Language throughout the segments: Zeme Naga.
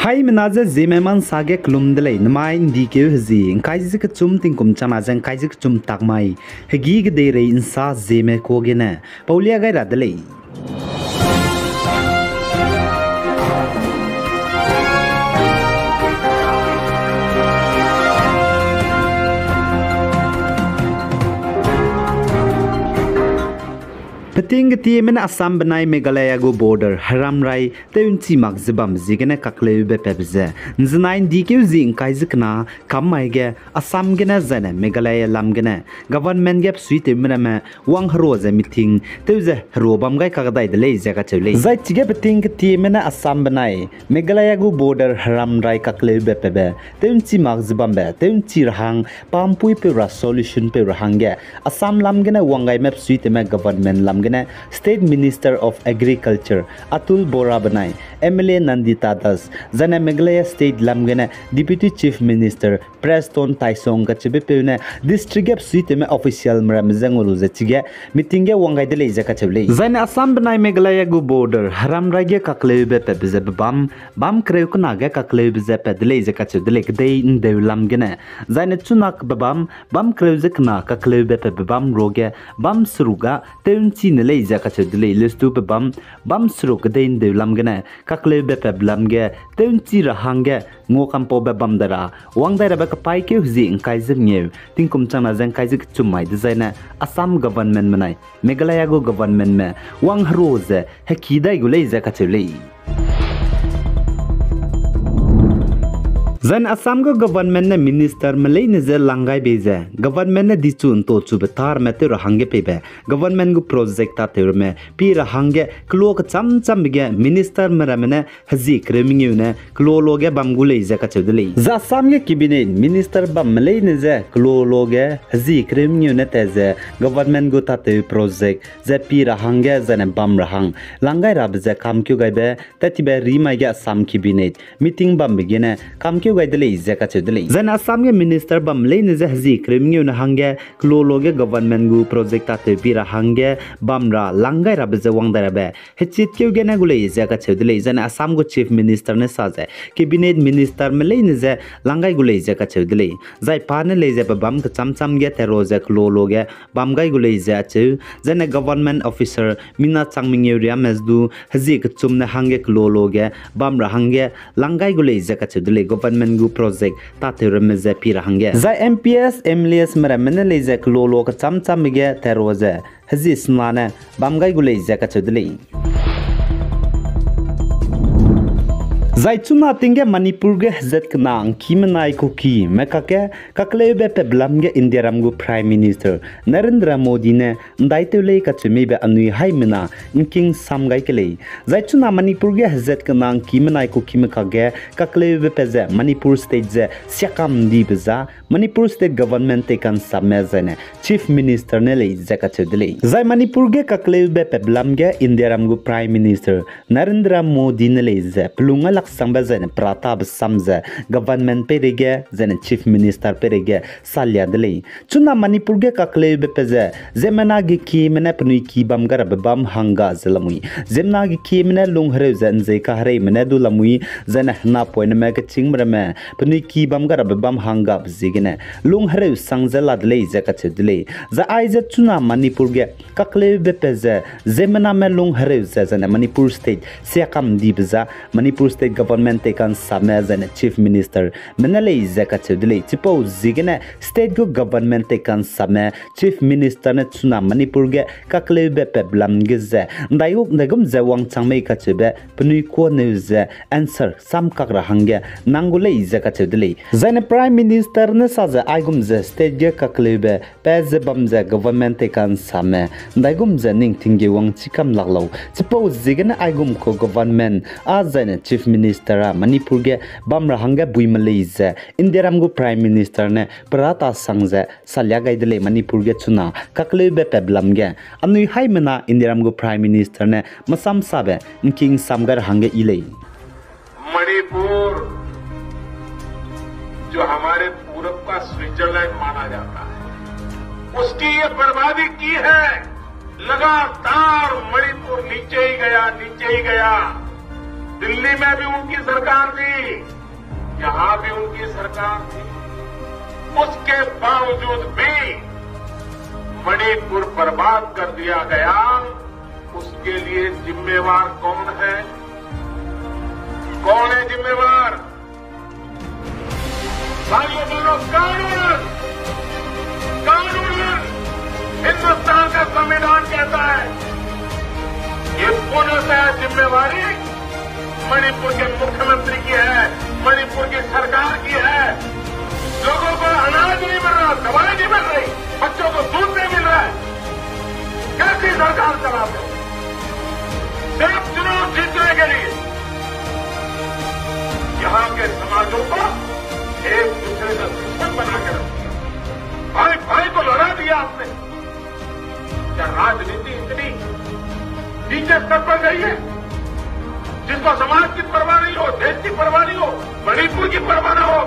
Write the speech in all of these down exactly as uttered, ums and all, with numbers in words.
Haimena ze Zeme ma nsa ge kelum de lei, nemai ndikeu hezi, ngkai ze kechum tingkum changna ze ngkai ze kechum tak mai, hegî kedeirei nsa Zeme kuâ gene paulia gai ra de lei. Peting ketieme ne Assam benai Meghalaya gu border heramrai tew'nchi mak ze bam ziegene kakleube patbe ze, nzenai ndikeu zi ngkai ze kena kam mai ge Assam gene zaine Meghalaya lam gene government ge besuitewme ramme wang herua ze meeting tew ze herua bam gai kakdai de lei ze kacheu lei. Zai chige peting ketieme ne Assam benai Meghalaya gu border heramrai kakleube patbe tew'nchi mak ze bambe tew'nchi ra hang pampuipeu ra solution peu ra hangge Assam lam gene wang gaime besuitewme government lam gene State Minister of Agriculture Atul Bora benai M L A Nandita Das, zaine Meghalaya State lam gene Deputy Chief Minister Prestone Tynsong kacheubepeu ne district ge besuitewme officialme ramme je ngau lu ze chige meeting ge wang gai de lei ze kacheu lei. Zaine Assam benai Meghalaya gu border heramrai ge kakleube patbe ze bebam, bam kereu kena ge kakleube ze pat de lei ze kacheu de lei kedei ndeu lam gene. Zaine chuna bebam, bam kereu ze kena kakleube patbe bam ruage bam seruk ga tew'nchi ne lei ze kacheu de lei. Lestu bebam, bam seruk kedei ndeu lam gene kakleube patbe lam ge tew'nchi ra hangge nguakampaube bam dai ra, wang dai rabe kapaîkeu hezi ngkai ze mengeu tingkum changna ze ngkai ze kechum mai dezaine Assam government benai Meghalaya gu governmentme wang herua ze heki dai gu lei ze kacheu lei. Zaine Assam gu government ne ministerme leine je lang gai bei ze government ne dichu ntochube tâ ramme tew ra hangge peibe government gu project tâtew ramme pi ra hangge kelo kechâm châmbe ge ministerme ramme ne hezi kereu mengeu ne kelo lo ge bam gu lei ze kacheu de lei. Zai Assam ge cabinet minister bamme leine je kelo lo ge hezi kereu mengeu ne tat ze government gu tâtew project ze pi ra hangge zaine bam ra hang lang gai rabe ze kamkeu gaibe tat tibe rimai ge Assam cabinet meeting bambe gene kamkeu gai de lei ze kacheu de lei. Zaine Assam ge minister bamme leine je hezi kereu mengeu ne hangge kelo lo ge government gu project tâtew pi ra hangge bam ra lang gai rabe ze wang dai rabe hechitkeu gene gu lei ze kacheu de lei. Zaine Assam gu chief minister ne sa ze cabinet ministerme leine je lang gai gu lei ze kacheu de lei. Zai pa ne lei ze pebâm kechâm châm ge tat ra ze kelo lo ge bam gai gu lei ze acheu. Zaine government officer mina chang mengeu riamme du hezi kechum ne hangge kelo lo ge bam ra hangge lang gai gu lei ze kacheu de lei, government gu project tâtew ramme je pi ra hangge. Zai M P S, M L As me ramme ne lei ze kelo lo kechâm châmbe ge tat ra ze hezi sena ne bam gai gu lei ze kacheu de lei. Zai chuna ting ge Manipur ge hezat kena ngkime nai Kukime kakge kakleube patbe lam ge Indiaram gu Prime Minister Narendra Modi ne ndaitew lei kacheu meibe anui haimena ngking sam gai ke lei. Zai chuna Manipur ge hezat kena ngkime nai Kukime kakge kakleube pat ze Manipur State ze siakam dibe za Manipur State Government teikansamme zaine Chief Minister ne lei ze kacheu de lei. Zai Manipur ge kakleube patbe lam ge Indiaram gu Prime Minister Narendra Modi ne lei ze pelung â laksangbe zaine peratabe sam ze government peireige zaine Chief Minister peireige salia de lei. Chuna Manipur ge kakleube pat ze ziemmena gekieme ne penui ki bam gai rabe bam hangga ze lamui, ziemmena gekieme ne lung hereu ze nzei kahereime ne du lamui, zaine henapoineme kechîngme ramme penui ki bam gai rabe bam hanggabe ziegene lung hereu sang ze la de lei ze kacheu de lei. Zai aize chuna Manipur ge kakleube pat ze ziemmename lung hereu ze zaine Manipur State siakam dibe za Manipur State Government teikansamme zaine Chief Minister me ne lei ze kacheu de lei. Chipau ziegene state gu government teikansamme Chief Minister ne chuna Manipur ge kakleube patbe lam ge ze ndaigum ndaigum ze wangchang mei kacheube penui kuaneu ze answer samkak ra hangge nang gu lei ze kacheu de lei. Zaine Prime Minister ne sa ze aigum ze state ge kakleube pat ze bam ze government teikansamme ndaigum ze ning tinggeu wangchikam lak lau. Chipau ziegene aigum ku government â zaine Chief Minister â Manipur ge bam ra hangge buime lei ze Indiaram gu Prime Minister ne perata sang ze salia gai de lei. Manipur ge chuna kakleube patbe lam ge anui haimena Indiaram gu Prime Minister ne masamsabe ngking sam gai ra hangge yi lei. Manipur, जो हमारे पूरब का स्विट्जरलैंड माना जाता है, उसकी ये बर्बादी की है। लगातार मणिपुर नीचे ही गया, नीचे ही गया। दिल्ली में भी उनकी सरकार थी, यहाँ भी उनकी सरकार थी, उसके बावजूद भी मणिपुर बर्बाद कर दिया गया। उसके लिए जिम्मेवार कौन है? कौन है जिम्मेवार? भाइयों बहनों, कानून, कानून, हिंदुस्तान का संविधान कहता है, ये पूर्णतः जिम्मेवारी मणिपुर के मुख्यमंत्री की है, मणिपुर की सरकार की है। लोगों को अनाज नहीं मिल रहा, दवाई नहीं मिल रही, बच्चों को दूध नहीं मिल रहा है, कैसी सरकार चलाते हो? सिर्फ चुनाव जीतने के लिए यहाँ के समाजों को एक दूसरे का दुश्मन बना के रख दिया, भाई भाई को लड़ा दिया आपने। क्या राजनीति इतनी नीचे स्तर पर गई है, जिसको समाज की परवाह नहीं हो, देश की परवाह नहीं हो, मणिपुर की परवाह ना हो?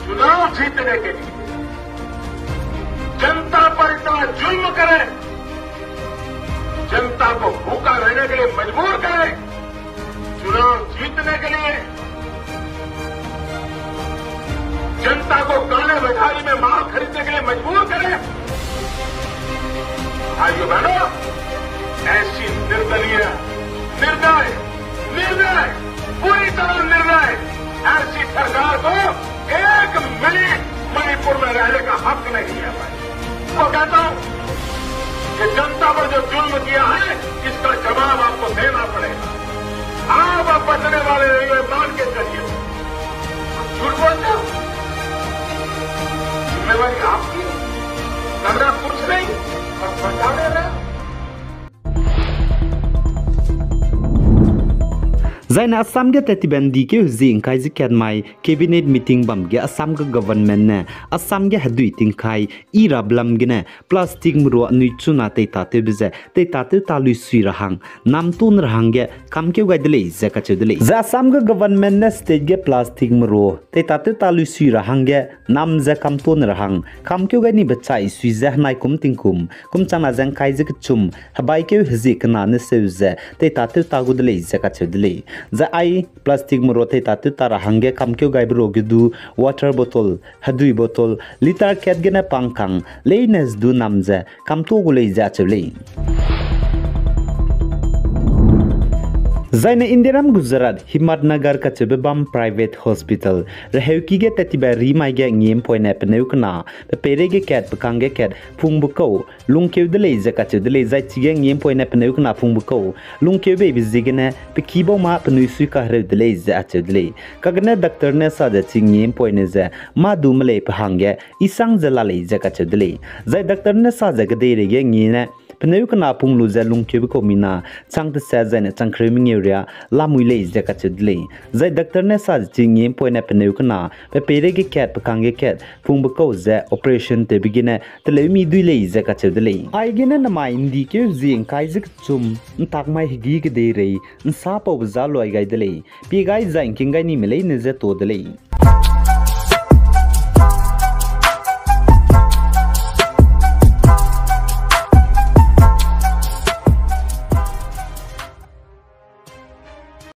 चुनाव जीतने के लिए जनता पर इतना जुल्म करें, जनता को भूखा रहने के लिए मजबूर करें, चुनाव जीतने के लिए जनता को काले बाजारी में माल खरीदने के लिए मजबूर करें। भाइयों बहनों, ऐसी निर्दलीय, निर्दय, निर्दय, पूरी तरह निर्दय ऐसी सरकार को एक मिनट मणिपुर में रहने का हक नहीं है भाई। तो कहता हूं कि जनता पर जो जुल्म किया है, इसका जवाब आपको देना पड़ेगा। आप अब बचने वाले नहीं हो, मान के चलिए। झूठ बोलते हो, जिम्मेवारी आपकी, करना कुछ नहीं और फंसाने रहे। Zaine Assam ge tat tibe ndi keu hezie ngkai ze kat mai cabinet meeting bam ge Assam ge government ne Assam ge hedui tingkai i ra belam gene plastic merua anui chuna teitatew be ze teitatew ta lui sui ra hang, nam tun ra hangge kamkeu gai de lei ze kacheu de lei. Zai Assam ge government ne state ge plastic merua teitatew ta lui sui ra hangge nam ze kamtun ra hang kamkeu gai nibe chai sui ze henai kum tingkum, kum changna ze ngkai ze kechum, hebaikeu hezie kena ne seu ze teitatew ta gu de lei ze kacheu de lei. Zai ai plastic merua teitatew ta ra hangge kamkeu gaibe ruage du water bottle, hedui bottle, litre kat gene pangkang, leine ze du nam ze kamtua gu lei ze acheu lei. Zaine Indiaram Gujarat, Himmatnagar kacheube bam private hospital, reheuki ge tat tibe rimai ge ngiempoine peneu kena, pe peireige kat, pe kangge kat, pungbe kau, lungkeu de lei ze kacheu de lei, zai chige ngiempoine peneu kena pungbe kau, lungkeu beibe ziegene, pe kibau ma penui sui kahereu de lei ze acheu de lei. Kagene doctor ne sa ze chi ngiempoine ze, mâ du melei pe hangge, isang ze la lei ze kacheu de lei. Zai doctor ne sa ze kedeirei ge ngie ne, peneu kena pung lu ze lungkeube kau mina, chang teset zaine chang kereu mengeu ria, lamui lei ze kacheu de lei. Zai doctor ne sa ze chi ngiempoine peneu kena, pe peireige kat, pe kangge kat, pungbe kau ze operation tewbe gene, teleu mi dui lei ze kacheu de lei. Aigene namai ndi keu hezie ngkai ze kechum, ntak mai hegî kedeirei, nsa paube za luai gai de lei. Pie gai zai ngking gai nime leine ze ta de lei.